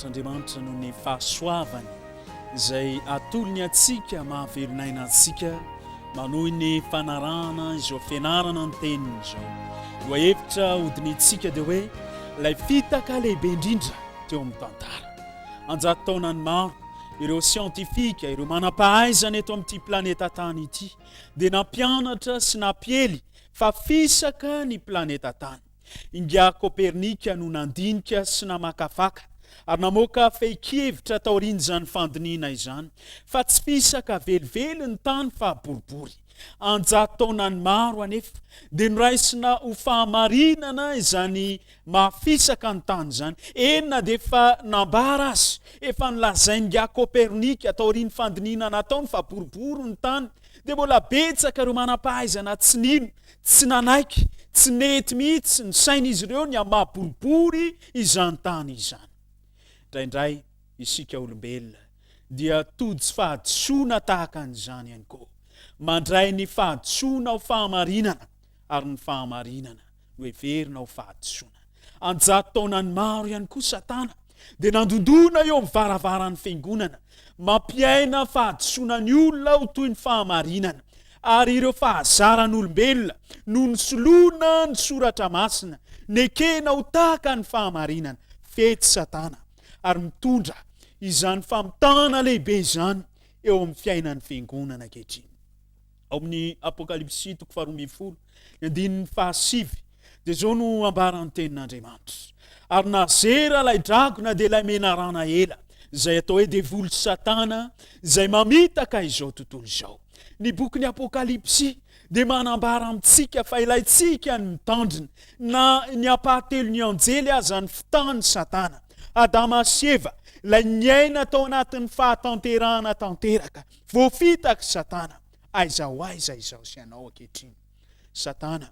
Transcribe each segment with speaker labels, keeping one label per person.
Speaker 1: voninahitra Andriamanitra noho ny fahasoavany izay atolony antsika mahavelon'aina antsika manohy ny fanarahana izao fianarana ny teniny izao. Lohahevitra hodinihintsika dia hoe ilay fitaka lehibe indrindra teo amin'ny tantara. Anjato taonany maro ireo siantifika, ireo manam-pahaizana eto amin'ity planeta tany ity dia nampianatra sy nampiely fa fisaka ny planeta tany. Ingahy Copernic no nandinika sy namakafaka ary namoaka fehin-kevitra taorian'izany fandinihina izany fa tsy fisaka velively ny tany fa boribory. An-jato taonany maro anefa dia noraisina ho fahamarinana izany maha fisaka ny tany izany, eny na dia efa nambara aza, efa nolazain'ingahy Copernic taorian'ny fandinihina nataony fa boribory ny tany dia mbola betsaka ireo manam-pahaizana tsy nino Tsy nanaiky, tsy nety mihitsy ny sain'izy ireo ny amin'ny maha boribory izany tany izany. Indraindray isika olombelona dia tojo fahadisoana tahaka an'izany ihany koa. Mandray ny fahadisoana ho fahamarinana ary ny fahamarinana no heverina ho fahadisoana. An-jato taonany maro ihany koa Satana dia nandondona eo amin'ny varavaran'ny fiangonana, mampiaina fahadisoana ny olona ho toy ny fahamarinana, ary ireo fahazaran'olombelona no nisoloana ny soratra masina, nekena ho tahaka ny fahamarinana. Fetsy Satana ary mitondra izany famitahana lehibe izany eo amin'ny fiainan'ny fiangonana ankehitriny. Ao amin'ny Apokalypsy toko faharoa ambin'ny folo, ny andininy fahasivy, dia izao no ambaran'ny Tenin'Andriamanitra, Ary nazera ilay dragona, dia ilay menarana ela, izay atao hoe devoly sy Satana, izay mamitaka izao tontolo izao. Ny bokin'ny Apokalypsy dia manambara amintsika fa ilaintsika ny mitandrina, na ny ampahatelon'ny anjely aza ny fitahan'i Satana. Adama sy Eva, ilay niaina tao anatin'ny fahatanterahana tanteraka, Voafitak'i Satana. Aiza ho aiza izaho sy ianao ankehitriny? Satana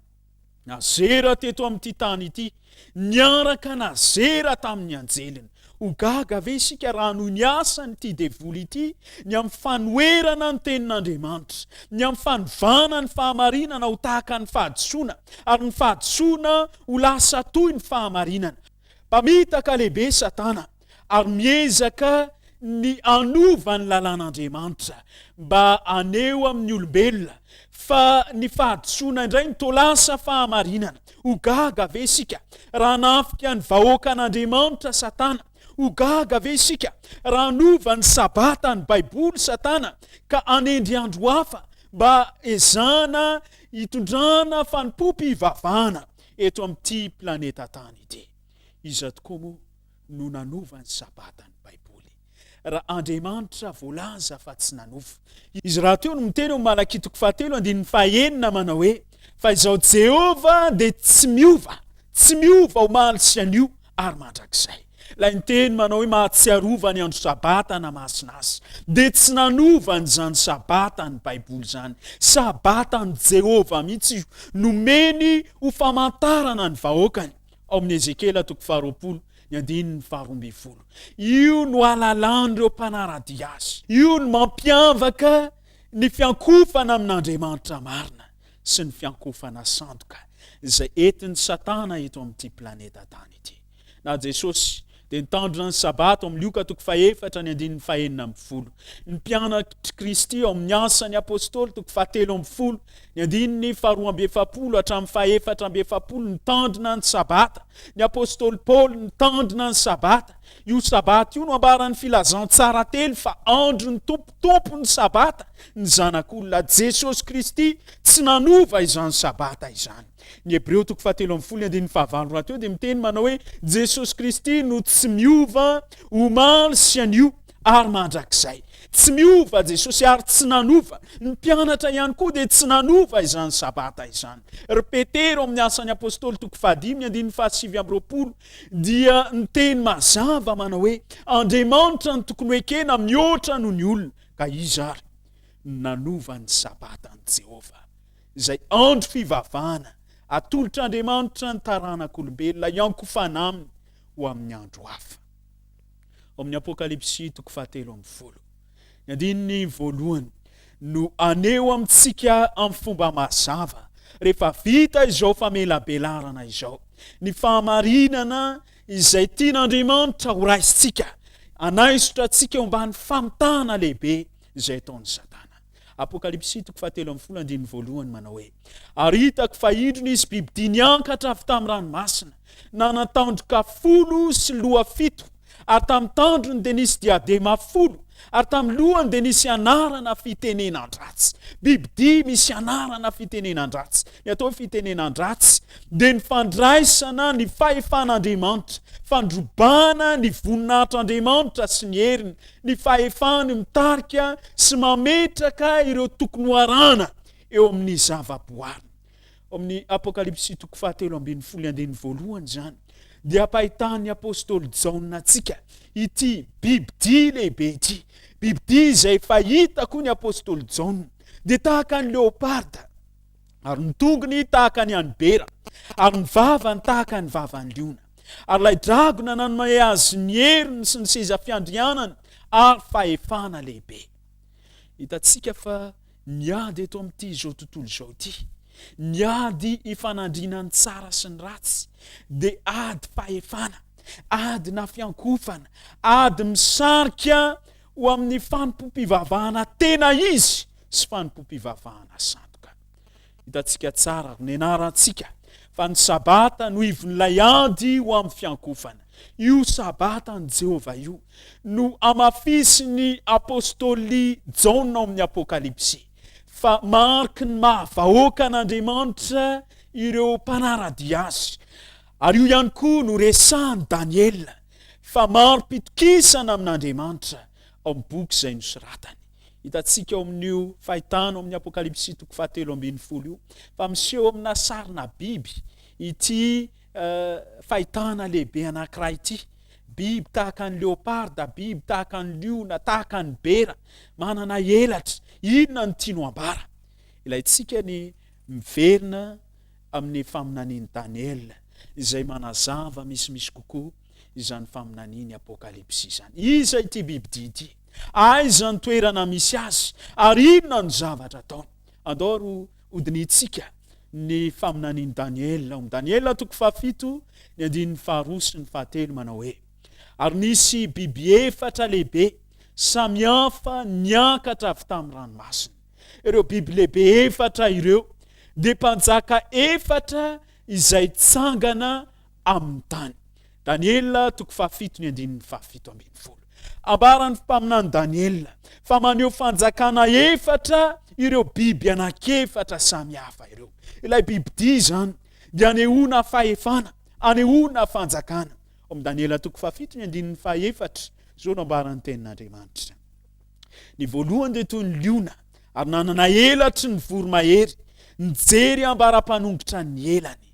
Speaker 1: nazera teto amin'ity tany ity, niaraka nazera tamin'ny anjeliny. Ho gaga ve isika raha hanohy ny asan'ity devoly ity ny amin'ny fanoherana ny tenin'Andriamanitra, ny amin'ny fanovana ny fahamarinana ho tahaka ny fahadisoana, ary ny fahadisoana ho lasa toy ny fahamarinana? Mpamitaka lehibe Satana. ary miezaka ny hanova ny lalàn'Andriamanitra mba haneho amin'ny olombelona fa ny fahadisoana indray no toa lasa fahamarinana. Ho gaga ve isika raha hanafika ny vahoakan'Andriamanitra Satana? Ho gaga ve isika raha hanova ny Sabata ny Baiboly Satana ka hanendry andro hafa mba ezahana hitondrana fanompoam-pivavahana eto amin'ity planeta tany ity? Iza tokoa moa no nanova ny Sabata ny Baiboly, raha Andriamanitra voalaza fa tsy nanova. Izy rahateo no miteny ao Malakia toko fahatelo andininy fahenina manao hoe, Fa Izaho Jehovah dia tsy miova, tsy miova omaly sy anio ary mandrakizay. Ilay niteny manao hoe mahatsiarova ny andro Sabata hanamasina azy dia tsy nanova an'izany Sabata ny Baiboly izany. Sabatan'i Jehovah mihitsy io, nomeny ho famantarana ny vahoakany. Ao amin'ny Ezekiela toko faharoapolo, ny andininy faharoa ambin'ny folo. Io no alalàn'ireo mpanara-dia azy. Io no mampiavaka ny fiankohofana amin'Andriamanitra marina sy ny fiankohofana sandoka izay entin'i Satana eto amin'ity planeta tany ity. Na Jesosy dia nitandrina ny Sabata ao amin'ny Lioka toko fahefatra ny andininy fahenina ambin'ny folo. Ny mpianatr'i Kristy ao amin'ny Asan'ny Apostoly toko fahatelo ambin'ny folo ny andininy faharoa amby efapolo hatramin'ny fahefatra amby efapolo nitandrina ny Sabata. Ny apostoly Paoly nitandrina ny Sabata. Io Sabata io no ambaran'ny Filazantsara telo fa andron'ny Tompo, Tompon'ny Sabata, ny Zanak'olona Jesosy Kristy tsy nanova izany Sabata izany. Ny Hebreo toko fahatelo ambin'ny folo ny andininy fahavalo rahateo dia miteny manao hoe Jesosy Kristy no tsy miova omaly sy anio ary mandrakizay. Tsy miova Jesosy ary tsy nanova. Ny mpianatra ihany koa dia tsy nanova izany Sabata izany. Ry Petera ao amin'ny Asan'ny Apostoly toko fahadimy ny andininy fahasivy amby roapolo dia niteny mazava manao hoe Andriamanitra no tokony ho ekena mihoatra noho ny olona. Ka iza ary no nanova ny Sabatan'i Jehovah? izay andro fivavahana atolotr'Andriamanitra ny taranak'olombelona hiankofana aminy ho amin'ny andro hafa. Ao amin'ny Apokalypsy toko fahatelo ambin'ny folo, ny andininy voalohany no haneho amintsika amin'ny fomba mazava, rehefa vita izao famelabelarana izao, ny fahamarinana izay tian'Andriamanitra horaisintsika. hanaisotra antsika eo ambany famitahana lehibe izay ataon'i Satana. Apokalypsy toko fahatelo ambin'ny folo andininy voalohany manao hoe, Ary hitako fa indro nisy bibidia niankatra avy tamin'ny ranomasina, nanan-tandroka folo sy loha fito, ary tamin'ny tandrony dia nisy diadema folo, ary tamin'ny lohany dia nisy anarana fitenenan-dratsy. Bibidia misy anarana fitenenan-dratsy. Ny atao hoe fitenenan-dratsy dia ny fandraisana ny fahefan'Andriamanitra, fandrobana ny voninahitr'Andriamanitra sy ny heriny, ny fahefany mitarika sy mametraka ireo tokony ho arahana eo amin'ny zavaboariny. Ao amin'ny Apokalypsy toko fahatelo ambin'ny folo andininy voalohany izany dia ampahitan'ny apostoly Jaona antsika ity bibidia lehibe ity. Bibidia izay efa hita koa ny apostoly Jaona dia tahaka ny leoparda ary ny tongony tahaka ny an'ny bera ary ny vavany tahaka ny vavan'ny liona. Ary ilay dragona nanome azy ny heriny sy ny seza fiandrianany ary fahefana lehibe. Hitantsika fa ny ady eto amin'ity izao tontolo izao ity, ny ady ifanandriana ny tsara sy ny ratsy, dia ady fahefana, ady na fiankohofana, ady misarika ho amin'ny fanompoam-pivavahana tena izy sy fanompoam-pivavahana sandoka. Hitantsika tsara ary nianarantsika fa ny Sabata no ivon'ilay ady ho amin'ny fiankohofana. Io Sabatan'i Jehovah io no hamafisin'ny apostoly Jaona ao amin'ny Apokalypsy fa mariky ny maha vahoakan'Andriamanitra ireo mpanara-dia azy. Ary io ihany koa no resahan'i Daniela fa mari-pitokisana amin'Andriamanitra ao amin'ny boky izay nosoratany. Hitantsika ao amin'io fahitana ao amin'ny Apokalypsy toko fahatelo ambin'ny folo io fa miseho amina sarina biby ity fahitana lehibe anankiray ity. Biby tahaka ny leoparda, biby tahaka ny liona, tahaka ny bera, manana elatra. Inona no tiany ho ambara? Ilaintsika ny miverina amin'ny faminanian'i Daniela izay manazava misimisy kokoa izany faminanian'ny Apokalypsy izany. Iza ity bibidia ity? Aiza ny toerana misy azy? Ary inona no zavatra ataony? Andao ary hodinihintsika ny faminanian'i Daniela ao amin'ny Daniela toko fahafito, ny andininy faharoa sy ny fahatelo manao hoe, Ary nisy biby efatra lehibe samy hafa niakatra avy tamin'ny ranomasina. Ireo biby lehibe efatra ireo dia mpanjaka efatra izay tsangana amin'ny tany. Daniela toko fahafito ny andininy fahafito ambin'ny folo. Ambaran'ny mpaminany Daniela fa maneho fanjakana efatra ireo biby anankiefatra samy hafa ireo. Ilay bibidia izany dia anehoana fahefana, anehoana fanjakana. Ao amin'ny Daniela toko fahafito ny andininy fahefatra, izao no ambaran'ny tenin'Andriamanitra. Ny voalohany dia toy ny liona ary nanana elatry ny voromahery, nijery ambara-panongotra ny elany.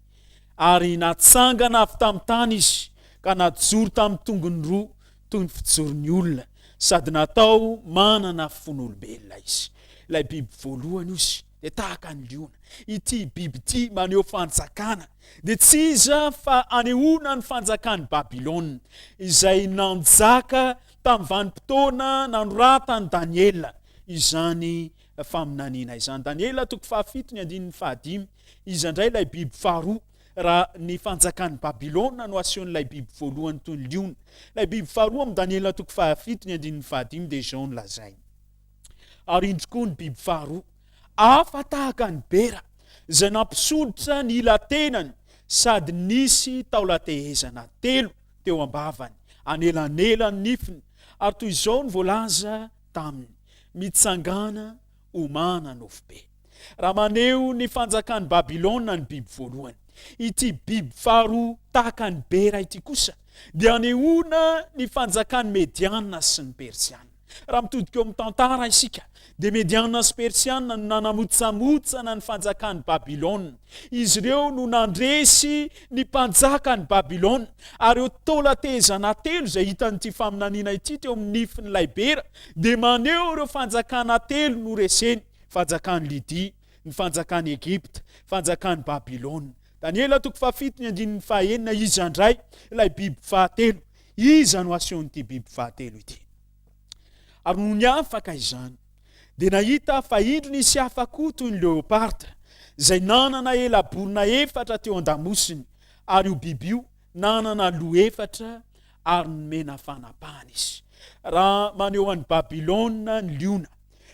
Speaker 1: Ary natsangana avy tamin'ny tany izy ka najoro tamin'ny tongony roa toy ny fijoron'ny olona, sady natao manana fon'olombelona izy. Ilay biby voalohany ozy dia tahaka ny liona. Ity biby ity maneho fanjakana, dia tsy iza fa anehoana ny fanjakan'i Babylona, izay nanjaka tamin'ny vanim-potoana nanoratan'i Daniela izany faminaniana izany. Daniela toko fahafito ny andininy fahadimy. Iza indray ilay biby faharoa raha ny fanjakan'i Babylona no asehon'ilay biby voalohany toy ny liona? Ilay biby faharoa amin'i Daniela toko fahafito ny andininy fahadimy dia izao no lazainy, Ary indro koa ny biby faharoa, hafa tahaka ny bera, izay nampisondrotra ny ila-tenany sady nisy taolan-tehezana telo teo am-bavany, anelanelan'ny nifiny, ary toy izao no voalaza taminy, Mitsangàna, homana nofo be. Raha maneho ny fanjakan'i Babylona ny biby voalohany, ity biby faharoa tahaka ny bera ity kosa dia anehoana ny fanjakan'ny Mediana sy ny Persiana. Raha mitodika eo amin'ny tantara isika, dia Mediana sy Persiana no nanamotsamotsana ny fanjakan'i Babylona. Izy ireo no nandresy ny mpanjakan'i Babylona, ary ireo taolan-tehezana telo izay hitan'ity faminaniana ity teo amin'ny nifin'ilay bera dia maneho ireo fanjakana telo noreseny, fanjakan'i Lydia, ny fanjakan'i Egypta, fanjakan'i Babylona. Daniela toko fahafito ny andininy fahenina, Iza indray ilay biby fahatelo? Iza no asehon'ity biby fahatelo ity? Ary nony afaka izany, dia nahita fa indro nisy hafa koa toy ny leoparda, izay nanana ela-borona efatra teo an-damosiny, ary io biby io nanana loha efatra ary nomena fanapahana izy. Raha maneho an'i Babylona ny liona,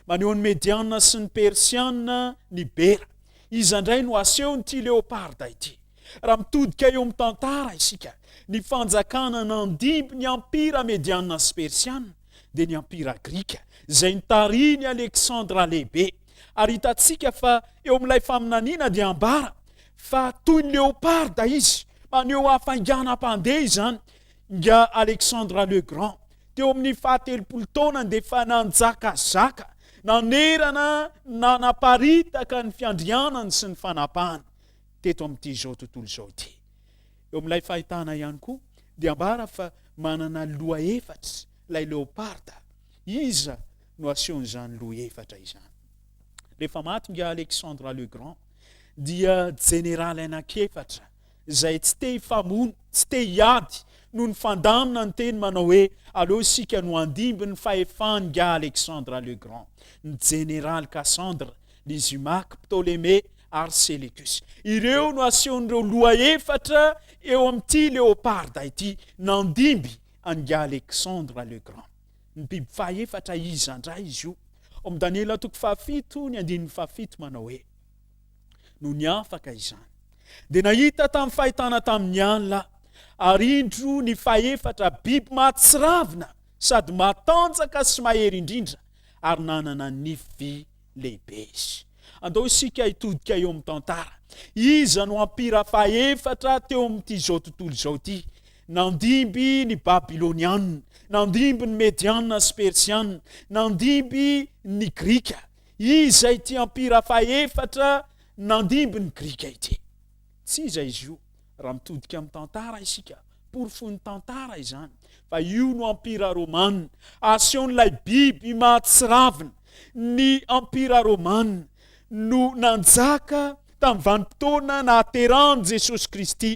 Speaker 1: maneho ny Mediana sy ny Persiana ny bera, iza indray no asehon'ity leoparda ity? Raha mitodika eo amin'ny tantara isika, ny fanjakana nandimby ny ampira Mediana sy Persiana dia ny ampira Grika, izay notarihin'i Aleksandra Lehibe. Ary hitantsika fa eo amin'ilay faminaniana dia ambara fa toy ny leoparda izy, maneho hafainganam-pandeha izany. Nga Alexandre le Grand, teo amin'ny fahatelopolo taonany dia efa nanjakazaka, nanerana, nanaparitaka ny fiandrianany sy ny fanapahany teto amin'ity izao tontolo izao ity. Eo amin'ilay fahitana ihany koa dia ambara fa manana loha efatra ilay leoparda. Iza no asehon'izany loha efatra izany? Rehefa maty nga Alexandre le Grand dia jeneraly anankiefatra izay tsy te hifamono, tsy te hiady, no nifandamina niteny manao hoe aleo isika no handimby ny fahefan'ingahy Alexandre le Grand, ny jeneraly Cassandre, Lysimaque, Ptolémée ary Séleucus. Ireo no asehon'ireo loha efatra eo amin'ity leoparda ity nandimby an'ingahy Alexandre le Grand. Ny biby fahaefatra iza indray izy io? Ao amin'ny Daniela toko fahafito ny andininy fahafito manao hoe. Nony afaka izany, dia nahita tamin'ny fahitana tamin'ny alina aho, ary indro ny fahefatra biby mahatsiravina sady matanjaka sy mahery indrindra, ary nanana nify lehibe izy. Andao isika hitodika eo amin'ny tantara. Iza no ampira fahefatra teo amin'ity izao tontolo izao ity? Nandimby ny Babylonianina, nandimby ny Medianina sy Persianina, nandimby ny Grika. Iza ity ampira fahefatra nandimby ny Grika ity? Tsy iza izy io, raha mitodika amin'ny tantara isika, porofoin'ny tantara izany fa io no ampira romana, asehon'ilay biby mahatsiravina. Ny ampira romana no nanjaka tamin'ny vanim-potoana nahaterahan'i Jesosy Kristy.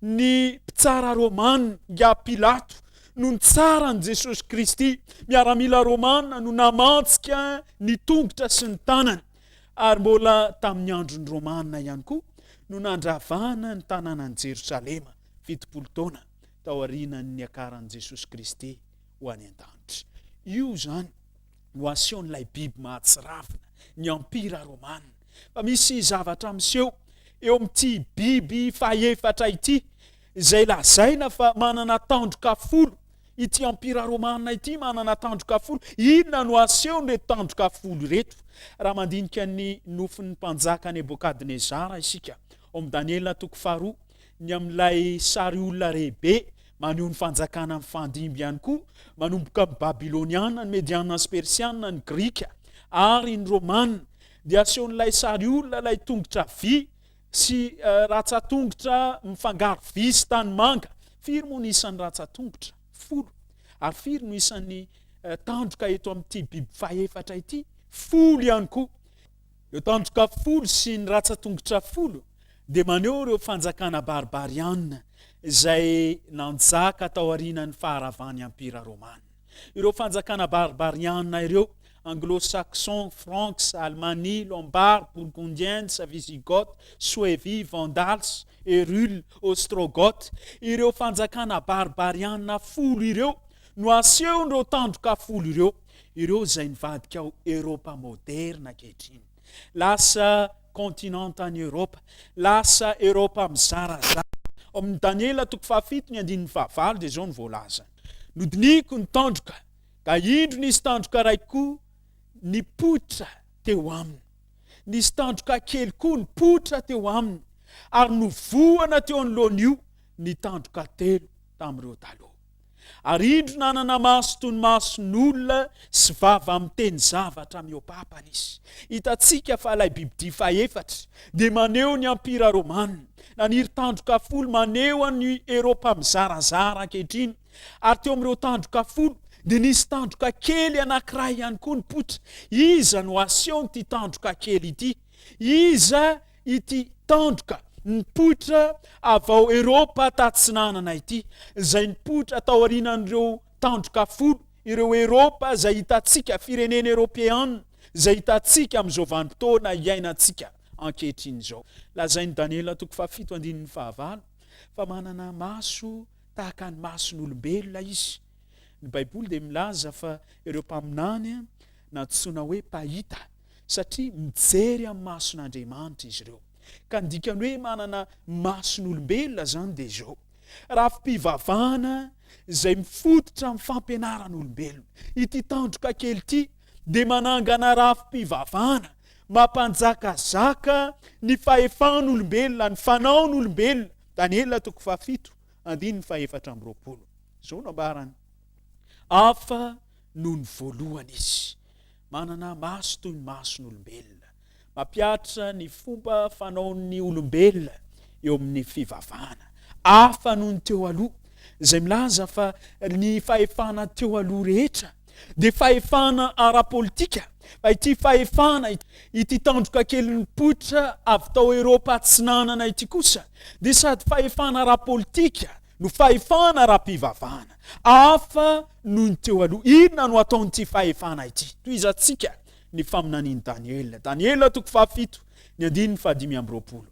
Speaker 1: Ny mpitsara romana, ingahy Pilato, no nitsara an'i Jesosy Kristy. Miaramila romana no namantsika ny tongotra sy ny tanany. Ary mbola tamin'ny andron'ny Romana ihany koa no nandravana ny tanànan'i Jerosalema, 70 taona taorian'ny niakaran'i Jesosy Kristy ho any an-danitra. Io izany no asehon'ilay biby mahatsiravina, ny Empira Romana. Fa misy zavatra miseho eo amin'ity biby fahefatra ity, izay lazaina fa manana tandroka folo. Ity Empira Romana ity manana tandroka folo. Inona no asehon'ireto tandroka folo ireto? Raha mandinika ny nofin'ny mpanjaka Nebokadnezara isika, ao amin'ny Daniela toko faharoa, ny amin'ilay sary olona lehibe maneho ny fanjakana mifandimby ihany koa, manomboka amin'ny Babyloniana, ny Mediana sy Persiana, ny Grika ary ny Romana, dia asehon'ilay sary olona ilay tongotra vy sy ratsan-tongotra mifangaro vy sy tanimanga. Firy moa ny isan'ny ratsan-tongotra? Folo. Ary firy no isan'ny tandroka eto amin'ity biby fahefatra ity? Folo ihany koa. Ireo tandroka folo sy ny ratsan-tongotra folo dia maneho ireo fanjakana barbariana izay nanjaka taorian'ny faharavan'ny Empira Romana. Ireo fanjakana barbariana ireo, Anglo-Saxon, Franks, Alemanni, Lombard, Burgundians, Visigoth, Suevi, Vandals, Herule, Ostrogoth, ireo fanjakana barbariana folo ireo no asehon'ireo tandroka folo ireo, ireo izay nivadika ho Eropa moderna ankehitriny. Lasa kontinantan'i Eoropa. Lasa Eoropa mizarazara. Ao amin'ny Daniela toko fahafito ny andininy fahavalo dia izao no voalazany, Nodinihiko ny tandroka, ka indro nisy tandroka iray koa nipoitra teo aminy. Nisy tandroka kely koa nipoitra teo aminy, ary novohana teo anoloan'io ny tandroka telo tamin'ireo taloha. Ary indro nanana maso toy ny mason'olona sy vava miteny zavatra mihoa-papana izy. Hitantsika fa ilay bibidia fahefatra dia maneho ny Ampira Romana. Naniry tandroka folo maneho an'i Eropa mizarazara ankehitriny. Ary teo amin'ireo tandroka folo dia nisy tandroka kely anankiray ihany koa nipoitra. Iza no asehon'ity tandroka kely ity? Iza ity tandroka nipoitra avy ao Eropa Tatsinanana ity, izay nipoitra taorianan'ireo tandroka folo, ireo Eropa izay hitantsika, firenena Eropeana izay hitantsika amin'izao vanim-potoana iainantsika ankehitriny izao. Lazain'i Daniela toko fahafito andininy fahavalo fa manana maso tahaka ny mason'olombelona izy. Ny Baiboly dia milaza fa ireo mpaminany nantsoina hoe mpahita satria mijery amin'ny mason'Andriamanitra izy ireo. Ka ny dikany hoe manana mason'olombelona izany dia izao, rafi-pivavahana izay mifototra amin'ny fampianaran'olombelona. Ity tandroka kely ity dia manangana rafi-pivavahana mampanjakazaka ny fahefan'olombelona, ny fanaon'olombelona. Daniela toko fahafito andininy faha-24. Izao no ambarany, Hafa noho ny voalohany izy. Manana maso toy ny mason'olombelona. Mampihatra ny fomba fanaon'ny olombelona eo amin'ny fivavahana. Hafa noho ny teo aloha, izay milaza fa ny fahefana teo aloha rehetra dia fahefana ara-politika, fa ity fahefana ity tandroka kely nipoitra avy tao Eropa Atsinanana ity kosa dia sady fahefana ara-politika no fahefana ara-pivavahana. Hafa noho ny teo aloha. Inona no ataon'ity fahefana ity? Tohizantsika ny faminanian'i Daniela. Daniela toko fahafito, ny andininy fahadimy amby roapolo.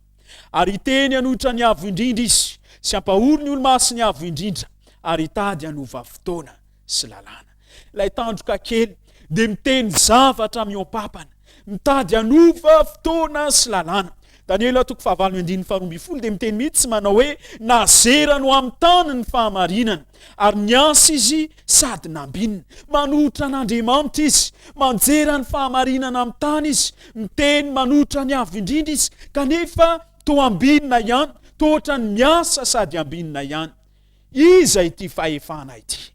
Speaker 1: Ary hiteny hanohitra ny Avo Indrindra izy, sy hampahory ny olo-masin'ny Avo Indrindra, ary hitady hanova fotoana sy lalàna. Ilay tandroka kely dia miteny zavatra mihoa-papana, mitady hanova fotoana sy lalàna. Daniela toko fahavalo andininy faharoa ambin'ny folo dia miteny mihitsy manao hoe nazerany ho amin'ny tany ny fahamarinana, ary niasa izy sady nambinina. Manohitra an'Andriamanitra izy, manjera ny fahamarinana amin'ny tany izy, miteny manohitra ny Avo Indrindra izy, kanefa toa ambinina ihany, toa ohatran'ny miasa sady ambinina ihany. Iza ity fahefana ity?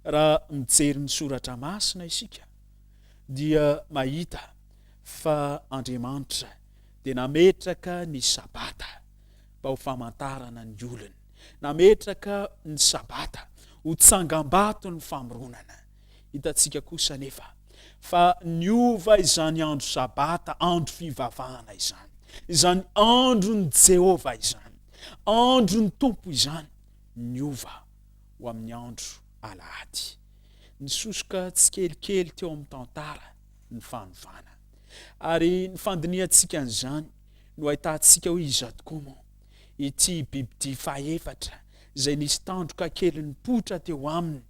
Speaker 1: Raha mijery ny soratra masina isika dia mahita fa Andriamanitra dia nametraka ny Sabata mba ho famantarana ny olony. Nametraka ny Sabata ho tsangambaton'ny famoronana. Hitantsika kosa anefa fa niova izany andro Sabata, andro fivavahana izany. Izany andron'i Jehovah izany, andron'ny Tompo izany, niova ho amin'ny andro alahady. Nisosoka tsikelikely teo amin'ny tantara ny fanovana. Ary ny fandinihantsika an'izany no ahitantsika hoe iza tokoa moa ity bibidia fahefatra izay nisy tandroka kely nipoitra teo aminy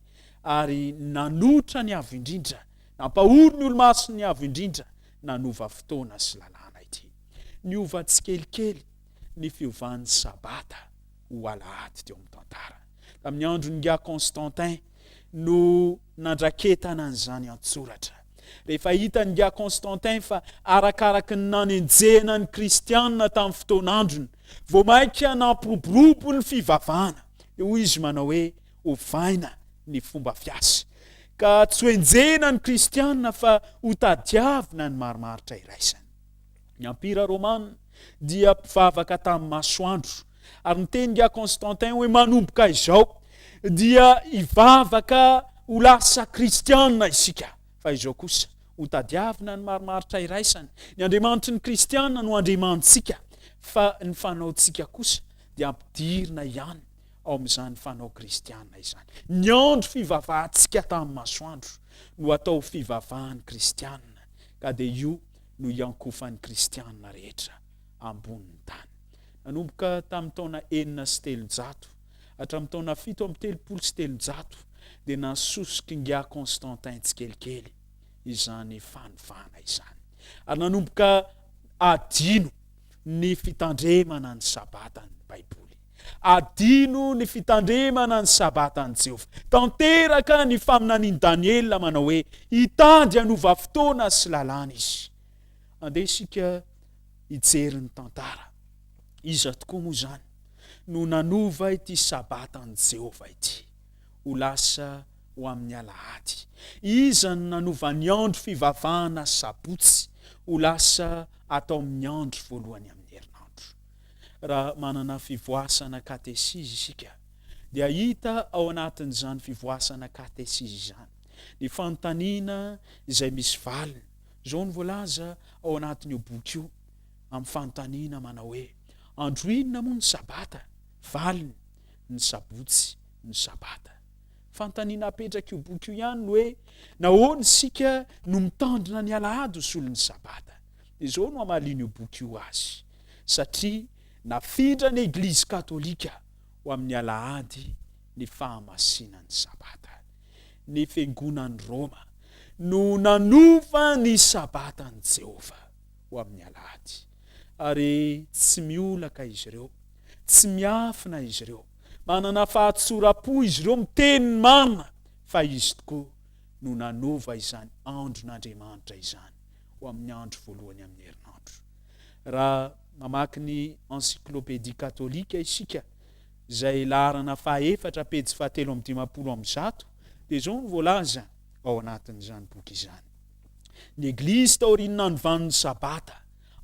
Speaker 1: ary nanotra ny Avo Indrindra, nampahory ny olo-masin'ny Avo Indrindra, nanova fotoana sy lalàna ity. Niova tsikelikely ny fiovan'ny Sabata ho alahady teo amin'ny tantara. Tamin'ny andron'ingahy Constantin no nandraketana an'izany an-tsoratra. Rehefa hitan'ingahy Constantin fa arakaraky ny nanenjehana ny kristiana tamin'ny fotoan'androny, vao mainka nampiroborobo ny fivavahana, dia hoy izy manao hoe, ovaina ny fomba fiasa, ka tsy ho enjehina ny kristiana fa hotadiavina ny marimaritra iraisany. Ny Ampira Romana dia mpivavaka tamin'ny masoandro, ary niteny ingahy Constantin hoe manomboka izao dia hivavaka ho lasa kristiana isika, fa izao kosa hotadiavina ny marimaritra iraisany. Ny Andriamanitry ny kristiana no Andriamanitsika, fa ny fanaontsika kosa dia ampidirina ihany ao amin'izany fanao kristiana izany. Ny andro fivavahantsika tamin'ny masoandro no atao fivavahan'ny kristiana, ka dia io no iankofan'ny kristiana rehetra ambonin'ny tany. Nanomboka tamin'ny taona 306 hatramin'ny taona 337 dia nasosok'ingahy Constantin tsikelikely izany fanovana izany, ary nanomboka adino ny fitandremana ny Sabatan'ny Baiboly. Adino ny fitandremana ny Sabatan'i Jehovah. Tanteraka ny faminanian'i Daniela manao hoe, Hitady hanova fotoana sy lalàna izy. Andeha isika hijery ny tantara. Iza tokoa moa izany no nanova ity Sabatan'i Jehovah ity ho lasa ho amin'ny alahady? Iza no nanova ny andro fivavahana sabotsy ho lasa atao amin'ny andro voalohany amin'ny herinandro? Raha manana fivoasana katesizy isika dia hita ao anatin'izany fivoasana katesizy izany ny fanontaniana izay misy valiny. Izao no voalaza ao anatin'io boky io amin'ny fanontaniana manao hoe, Andro inona moa ny Sabata? Valiny, Ny sabotsy no Sabata. Fanontaniana apetrak'io boky io ihany ny hoe, Nahoana isika no mitandrina ny alahady ho solon'ny Sabata? Izao no hamalian'io boky io azy, Satria nafindra ny Eglizy Katolika ho amin'ny alahady. ny fahamasinan'ny Sabata. Ny Fiangonan'i Roma no nanova ny Sabatan'i Jehovah ho amin'ny Alahady. Ary tsy miolaka izy ireo, tsy miafina izy ireo, manana fahatsoram-po izy ireo miteny ny marina fa izy tokoa no nanova izany andron'Andriamanitra izany ho amin'ny andro voalohany amin'ny herinandro. Raha mamaky ny Encyclopédie katolika isika, izay laharana fahaefatra, pejy fahatelo 153, dia izao no voalaza ao anatin'izany boky izany, Ny Eglizy taorian'ny nanovany ny Sabata,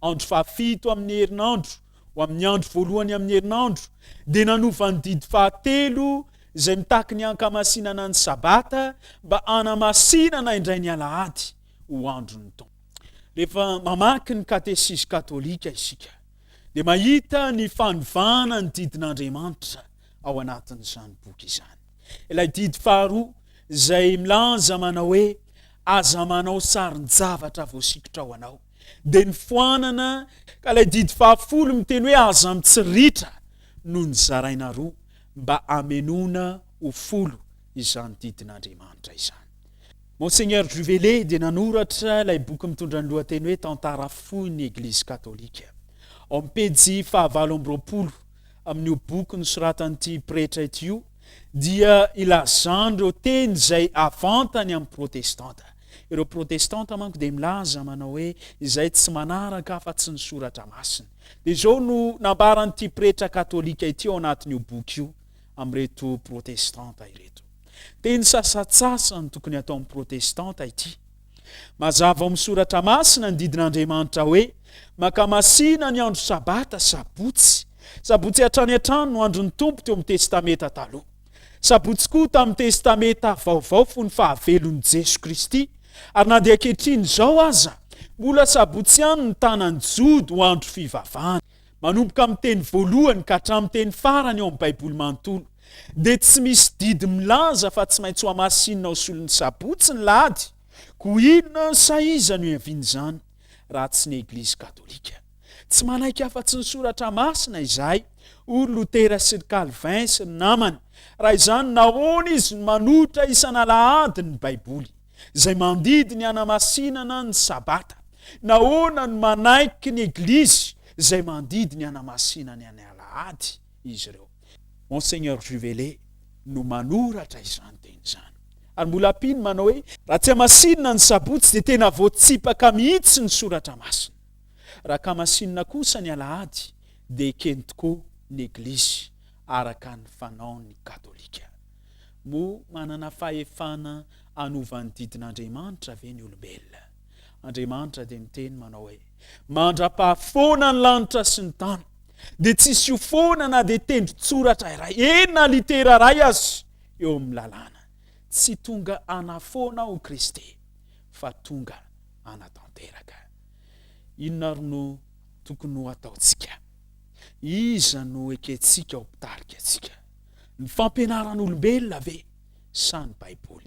Speaker 1: andro fahafito amin'ny herinandro, ho amin'ny andro voalohany amin'ny herinandro, dia nanova ny didy fahatelo izay mitaky ny hankamasinana ny Sabata mba hanamasinana indray ny Alahady ho andron'ny Tompo. Rehefa mamaky ny Katesizy katolika isika, dia mahita ny fanovana ny didin'Andriamanitra ao anatin'izany boky izany. Ilay didy faharoa izay milaza manao hoe aza manao sarin-javatra voasikotra ho anao dia nofoanana ka ilay didy fahafolo miteny hoe aza mitsiritra no nozaraina roa mba hamenoana ho folo izany didin'Andriamanitra izany. Monseigneur Juvelet dia nanoratra ilay boky mitondra ny lohateny hoe Tantara fohy ny Eglizy Katolika. Ao amin'ny pejy fahavalo 28 amin'io boky nosoratan'ity pretra ity io dia ilazany ireo teny izay avantany amin'ny protestanta. Ireo protestanta manko dia milaza manao hoe izay tsy manaraka afa-tsy ny soratra masina. Dia izao no nambaran'ity pretra katolika ity ao anatin'io boky io amin'ireto protestanta ireto. Teny sasantsasany tokony hatao amin'ny protestanta ity. Mazava ao amin'ny soratra masina ny didin'Andriamanitra hoe, Mankamasina ny andro sabata, sabotsy. Sabotsy hatrany hatrany no andron'ny Tompo teo amin'ny Testamenta Taloha. Sabotsy koa tamin'ny Testamenta Vaovao fony fahavelon'i Jeso Kristy, ary na dia ankehitriny izao aza, mbola sabotsy ihany ny tanan'ny Jody ho andro fivavahana. Manomboka amin'ny teny voalohany ka hatramin'ny teny farany ao amin'ny Baiboly manontolo, dia tsy misy didy milaza fa tsy maintsy hohamasinina ho solon'ny Sabotsy ny Lahady. Koa inona sa iza no ihavian'izany raha tsy ny Eglizy Katolika? Tsy manaiky afa-tsy ny Soratra Masina izahay, hoy ry Lotera sy ry Calvin sy ny namany. Raha izany, nahoana izy no manohitra isan'alahady ny Baiboly, izay mandidy ny hanamasinana ny Sabata? Nahoana no manaiky ny Eglizy, izay mandidy ny hanamasinana ny alahady, izy ireo? Monseigneur Juvelet no manoratra izany teny izany. Ary mbola ampiany manao hoe, Raha tsy hamasinina ny Sabotsy dia tena voatsipaka mihitsy ny Soratra Masina. Raha kamasinina kosa ny alahady dia ekeny tokoa ny Eglizy araka ny fanaon'ny Katolika. Moa manana fahefana hanova ny didin'Andriamanitra ve ny olombelona? Andriamanitra dia miteny manao hoe, Mandra-pahafoana ny lanitra sy ny tany, dia tsy hisy ho foana na dia tendron-tsoratra iray, eny na litera iray aza eo amin'ny lalàna. Tsy tonga hanafoana aho Kristy, fa tonga hanatanteraka. Inona ary no tokony ho ataontsika? Iza no ekentsika ho mpitarika antsika? Ny fampianaran'olombelona ve sa ny Baiboly?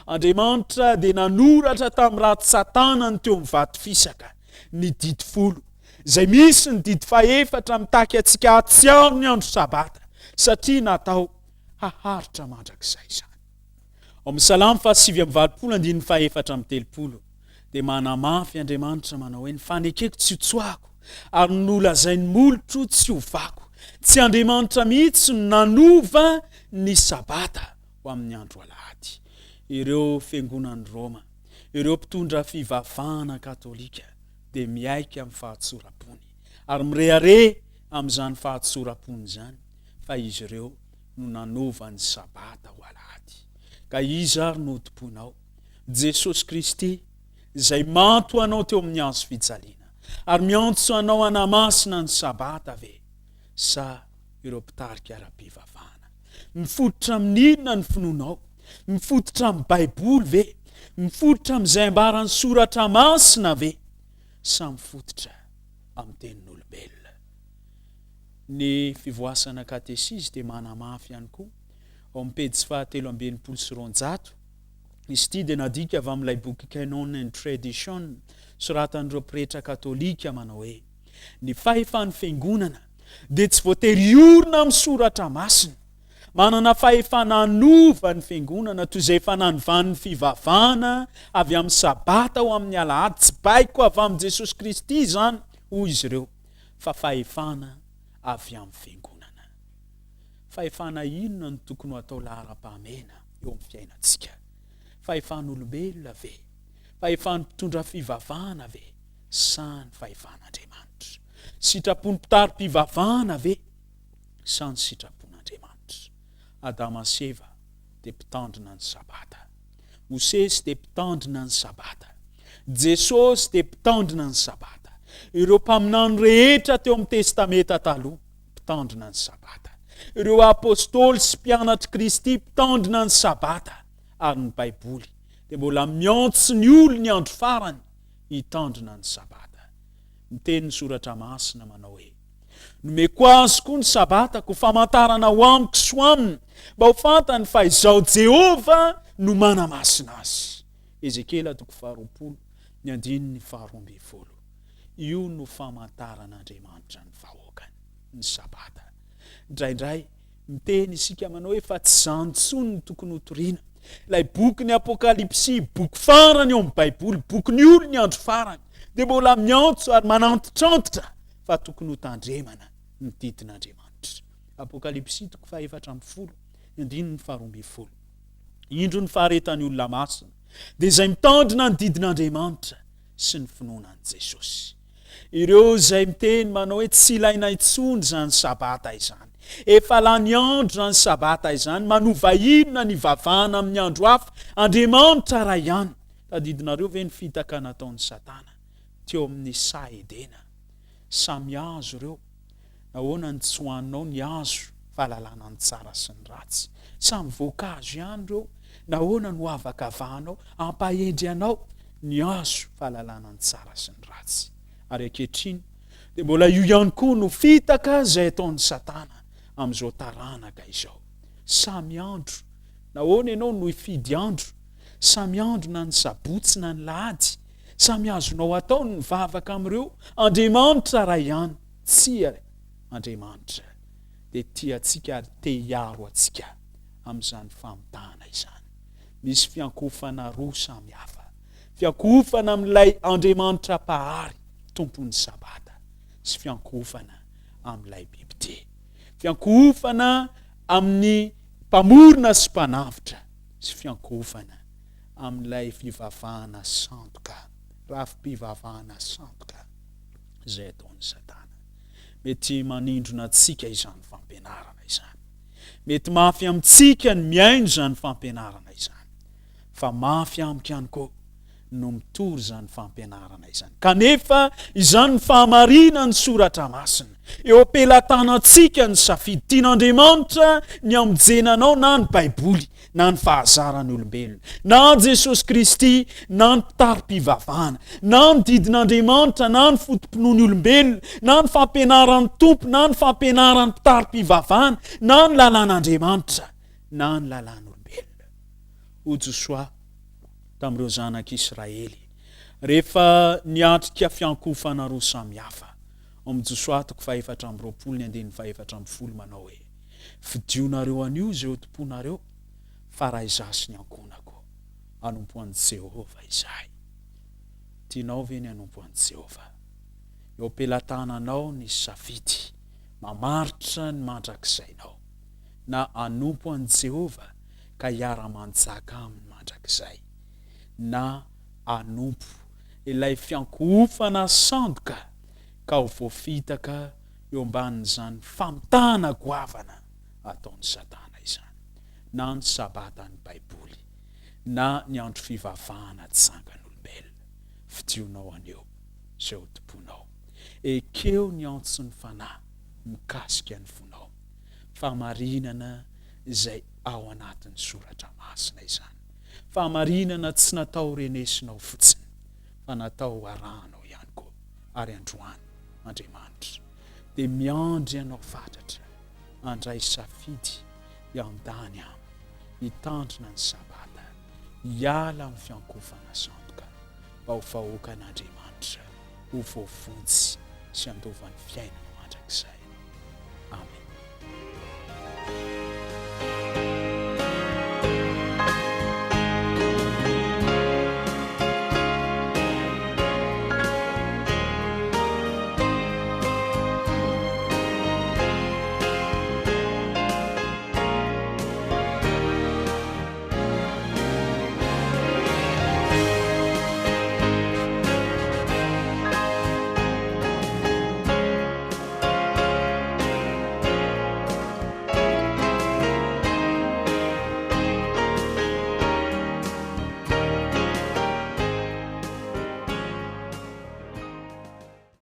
Speaker 1: Andriamanitra dia nanoratra tamin'ny ratsan-tanany teo amin'ny vato fisaka ny didy folo, izay misy ny didy fahefatra mitaky antsika hahatsiaro ny andro Sabata, satria natao haharitra mandrakizay izany. Ao amin'ny Salamo faha-89 andininy faha-34 dia manamafy Andriamanitra manao hoe, Ny fanekeko tsy hotsoahako, ary ny nolazain'ny molotro tsy hovako. Tsy Andriamanitra mihitsy no nanova ny Sabata ho amin'ny andro alahady. Ireo fiangonan'i Roma, ireo mpitondra fivavahana katolika dia miaiky amin'ny fahatsoram-pony ary mirehareha amin'izany fahatsoram-pony izany fa izy ireo no nanova ny Sabata ho alahady. Ka iza ary no hotompoinao? Jesosy Kristy, izay maty ho anao teo amin'ny hazo fijaliana, ary miantso anao hanamasina ny Sabata ve, sa ireo mpitarika ara-pivavahana? Mifototra amin'ny inona ny finoanao? Mifototra amin'ny Baiboly ve? Mifototra amin'izay ambaran'ny Soratra Masina ve? Sa mifototra amin'ny tenin'olombelona? Ny fivoasana katesizy dia manamafy ihany koa ao amin'ny pejy faha 263. Izy ity dia nadika avy amin'ilay boky Canon and Tradition soratan'ireo pretra katolika manao hoe, Ny fahefan'ny Fiangonana dia tsy voatery hiorina amin'ny Soratra Masina. Manana fahefana hanova ny fiangonana toy izay efa nanovany ny fivavahana avy amin'ny Sabata ho amin'ny Alahady. Tsy baiko avy amin'i Jesosy Kristy izany, hoy izy ireo, fa fahefana avy amin'ny fiangonana. Fahefana inona no tokony ho atao laharam-pahamehana eo amin'ny fiainantsika? Fahefan'olombelona ve? Fahefan'ny mpitondra fivavahana ve? Sa ny fahefan'Andriamanitra? Sitrapon'ny mpitari-pivavahana ve? Sa ny sitrapon'Andriamanitra? Adama sy Eva dia mpitandrina ny Sabata. Mosesy dia mpitandrina ny Sabata. Jesosy dia mpitandrina ny Sabata. Ireo mpaminany rehetra teo amin'ny Testamenta Taloha, mpitandrina ny Sabata. Ireo apostoly sy mpianatr'i Kristy mpitandrina ny Sabata. Ary ny Baiboly dia mbola miantso ny olony andro farany hitandrina ny Sabata. Miteny ny Soratra Masina manao hoe, Nomeko azy koa ny Sabatako ho famantarana ho amiko sy ho aminy, mba ho fantany fa Izaho Jehovah no manamasina azy. Ezekiela toko faharoapolo, ny andininy faharoa ambin'ny folo. Io no famantaran'Andriamanitra ny vahoakany, ny Sabata. Indraindray, miteny isika manao hoe fa tsy izany intsony no tokony hotorina. Ilay bokin'ny Apokalypsy, boky farany ao amin'ny Baiboly, bokin'ny olon'ny andro farany, dia mbola miantso ary manantitrantitra fa tokony hotandremana ny didin'Andriamanitra. Apokalypsy toko faha-14, ny andininy faha-12. Indro ny faharetan'ny olona masina, dia izay mitandrina ny didin'Andriamanitra sy ny finoana an'i Jesosy. Ireo izay miteny manao hoe tsy ilaina intsony izany Sabata izany. Efa lany andro izany Sabata izany, manova inona ny hivavahana amin'ny andro hafa? Andriamanitra iray ihany. Tadidinareo ve ny fitaka nataon'i Satana teo amin'ny saha Edena? Samy hazo ireo. Nahoana no tsy hohaninao ny hazo fahalalana ny tsara sy ny ratsy? Samy voankazo ihany ireo. Nahoana no avakavahanao, hampahendry anao ny hazo fahalalana ny tsara sy ny ratsy? Ary ankehitriny dia mbola io ihany koa no fitaka izay ataon'i Satana amin'izao taranaka izao. Samy andro. Nahoana ianao no hifidy andro? Samy andro na ny sabotsy na ny lahady. Samy azonao atao ny mivavaka amin'ireo Andriamanitra Ray ihany. Tsia, Andriamanitra dia tia antsika ary te hiaro antsika amin'izany famitahana izany. Misy fiankohofana roa samy hafa. Fiankohofana amin'ilay Andriamanitra Mpahary, Tompon'ny Sabata, sy fiankohofana amin'ilay bibidia. Fiankohofana amin'ny Mpamorona sy Mpanavotra, sy fiankohofana amin'ilay fivavahana sandoka, rafi-pivavahana sandoka izay ataon'i Satana. Mety manindrona antsika izany fampianarana izany. Mety mafy amintsika ny mihaino izany fampianarana izany. Fa mafy amiko ihany koa no mitory izany fampianarana izany. Kanefa izany ny fahamarinan'ny soratra masina. Eo am-pelatanantsika ny safidy. Tian'Andriamanitra ny hamonjena anao na ny Baiboly na ny fahazaran'ny olombelona, na Jesosy Kristy, na ny mpitari-pivavahana, na ny didin'Andriamanitra, na ny foto-pinoan'ny olombelona, na ny fampianaran'ny Tompo, na ny fampianaran'ny mpitari-pivavahana, na ny lalàn'Andriamanitra, na ny lalàn'olombelona. Hoy Josoa tamin'ireo zanak'Israely, rehefa niatrika fiankohofana roa samy hafa, ao amin'ny Josoa toko faha-24 ny andininy faha-14 manao hoe, Fidionareo anio izay ho tomponareo, fa raha izaho sy ny ankohonako, hanompo an'i Jehovah izahay. Tianao ve ny hanompo an'i Jehovah? Eo am-pelatananao ny safidy mamaritra ny mandrakizainao, na hanompo an'i Jehovah ka hiara-manjaka aminy mandrakizay, na hanompo ilay fiankohofana sandoka ka ho voafitaka eo ambanin'izany famitahana goavana ataon'i Satana izany, na ny Sabatan'ny Baiboly, na ny andro fivavahana tsangan'olombelona. Fidionao anio izay ho tomponao. Ekeo ny antson'ny Fanahy mikasika ny fonao. Fahamarinana izay ao anatin'ny Soratra Masina izany. Fahamarinana tsy natao renesinao fotsiny, fa natao harahanao ihany koa. Ary androany, Andriamanitra dia miandry anao fatratra handray safidy hiandany Aminy, hitandrina ny Sabata, hiala amin'ny fiankofana sandoka, mba ho vahoakan'Andriamanitra, ho voavonjy sy handova ny fiainana mandrakizay. Amena.